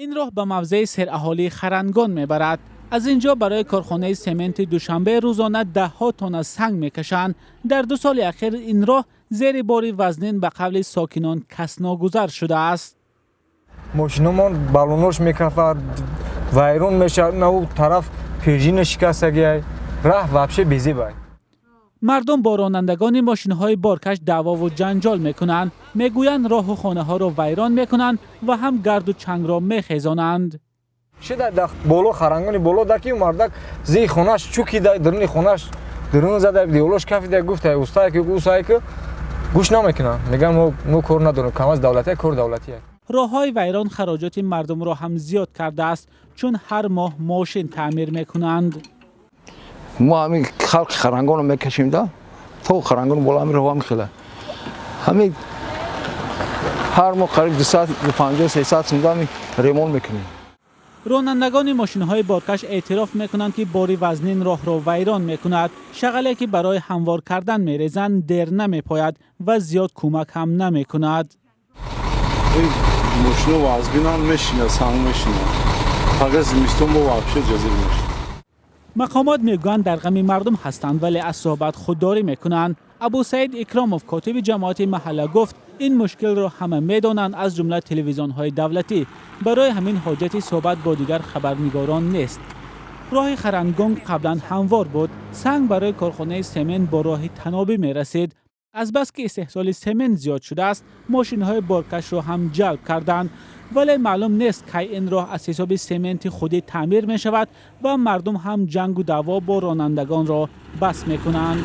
Ин роҳ ба мавзеи сераҳолии Харангон мебарад. Аз ин ҷо барои корхонаи сементи Душанбе рӯзона даҳҳо тонна санг мекашанд. Дар 2 соли ахир ин роҳ зери бори вазнин, ба қавли сокинон, касногузар шудааст. Мошиномон баллонош мекафад, вайрон мешавад. На у тараф пружина шикастагиай, раҳ вообще безебай. Мардум бо ронандагони мошинҳои боркаш даъвову ҷанҷол мекунанд. Мегӯянд, роҳу хонаҳоро вайрон мекунанд ва ҳам гарду чангро мехезонанд. Шида боло Харангони боло даки мардак зии хонаш чукида, даруни хонаш дарун зада, деволош кафида. Гуфта устае ки усае ки гӯш намекунанд, мегӯянд, мо кор надорем, КамАЗ давлатия, кор давлатия. Роҳҳои вайрон хароҷоти мардумро ҳам зиёд кардааст, чун ҳар моҳ мошин таъмир мекунанд. Мо ҳамин халқи Харангонро мекашем да то Харангон боло. Ҳамин роҳ хела ҳамин ҳар моҳ қариб 250, 300 сум ҳамин ремонт мекунем. Ронандагони мошинҳои боркаш эътироф мекунанд, ки бори вазнин роҳро вайрон мекунад. Шағале, ки барои ҳамвор кардан мерезанд, дер намепояд ва зиёд кӯмак ҳам намекунад. Мошино вазбинам мешина, санг мешина. Фақат зимистон бо вообще ҷазир мешина. Мақомот мегӯянд, дар ғами мардум ҳастанд, вале аз суҳбат худдорӣ мекунанд. Абусаид Икромов, котиби ҷамоати маҳалла, гуфт, ин мушкилро ҳама медонанд, аз ҷумла телевизионҳои давлатӣ. Барои ҳамин ҳоҷати суҳбат бо дигар хабарнигорон нест. Роҳи Харангон қаблан ҳамвор буд. Санг барои корхонаи семент бо роҳи танобӣ мерасид. Азбаски истеҳсоли семент зиёд шудааст, мошинҳои боркашро ҳам ҷалб карданд, вале маълум нест, кай ин роҳ аз ҳисоби сементи худӣ таъмир мешавад ва мардум ҳам ҷангу даъво бо ронандагонро бас мекунанд.